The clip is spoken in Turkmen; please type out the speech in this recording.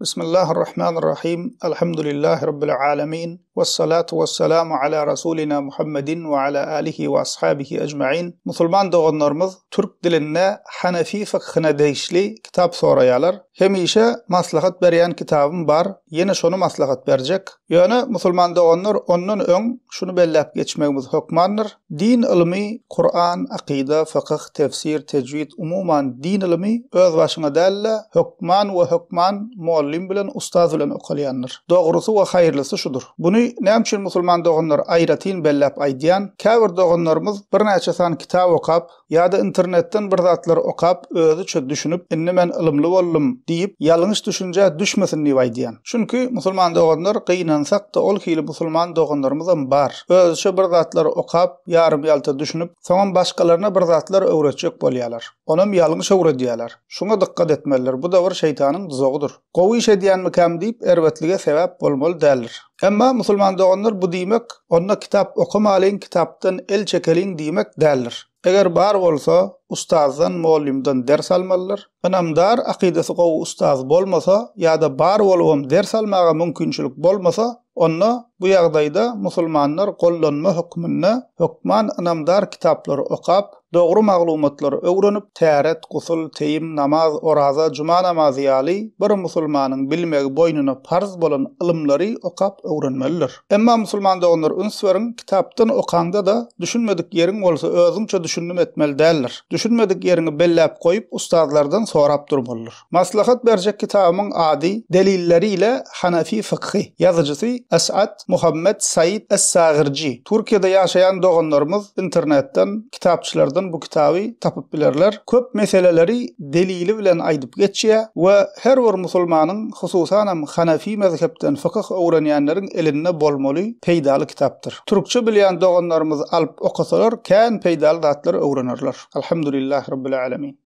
Bismillahirrahmanirrahim. Elhamdülillahi Rabbil alemin. Vessalatu vesselamu ala Rasulina Muhammedin ve ala alihi ve ashabihi ecmain. Musulman doganlarymyz türk dilinde Hanefi fykhyna degişli kitap soraýarlar. Hemişe maslahat berýän kitabym bar, ýene şony maslahat berjek. Ýöne musulman doganlar ondan öň şuny belläp geçmegimiz hökmandyr. Din ylmy, Kuran, akyda, fykyh, tefsir, tejwid, umuman din ylymy öz başyňa däl-de, hökman we hökman mugallym bilen, ustaz bilen okalýandyr. Dogrusy we haýyrlysy şudur. Buny näme üçin musulman doganlar aýratyn belläp aýdýan, käbir doganlarymyz birnäçe sany kitap okap, Ýa-da internetden bir zatlar okap, özüçe düşünip, indi men ylymly boldum diýip, ýalňyş düşünjä düşmesin diýip aýdýan. Çünki, musulman doganlar, gynansak-da ol hili musulman doganlarymyzam bar. Özüçe bir zatlar okap, ýarym-ýalta düşünip, soňam başgalaryna bir zatlar öwretjek bolýarlar. Onam ýalňyş öwredýärler. Şuňa dykgat etmelidir. Bu-da bir şeýtanyň duzagydyr. Gowy iş edýänmikäm diýip, erbetlige sebäp bolmaly däldir. Emma, musulman doganlar, bu diýmek, onda kitap okamalyň, kitapdan el çekeliň diýmek däldir. Eger bar bolsa, ustazdan, mugallymdan ders almalydyr. Ynamdar, akydasy gowy ustaz bolmasa ýa-da bar bolubam ders almaga mümkinçilik bolmasa, onda bu ýagdaýda musulmanlar gollanma hökmünde hökman ynamdar kitaplary okap, Dogry maglumatlary öwrenip, täret, gusul, teýim, namaz, oraza, juma namazy ýaly bir musulmanyň bilmegi boýnuna parz bolan ylymlary okap öwrenmelidir. Emma musulman doganlar üns beriň, kitapdan okaňda-da düşünmedik ýeriň bolsa özüňçe düşündim etmeli däldir. Düşünmedik ýeriňi belläp goýup ustazlardan sorap durmalydyr. Maslahat berjek kitabymyň ady Delilleri ile Hanefi fykhy. Ýazyjysy Esat Muhammet Said Es-Sagyrjy. Türkiýede ýaşaýan doganlarymyz internetden, kitapçylardan bu kitaby tapyp bilerler. Köp meseleleri delili bilen aýdyp geçýär we her bir musulmanyň, hususanam Hanefi mezhepden fykyh öwrenýänleriň elinde bolmaly peýdaly kitapdyr. Türkçe bilýän doganlarymyz alyp okasalar kän peýdaly zatlary öwrenerler. Alhamdulillahi Rabbil Alemin.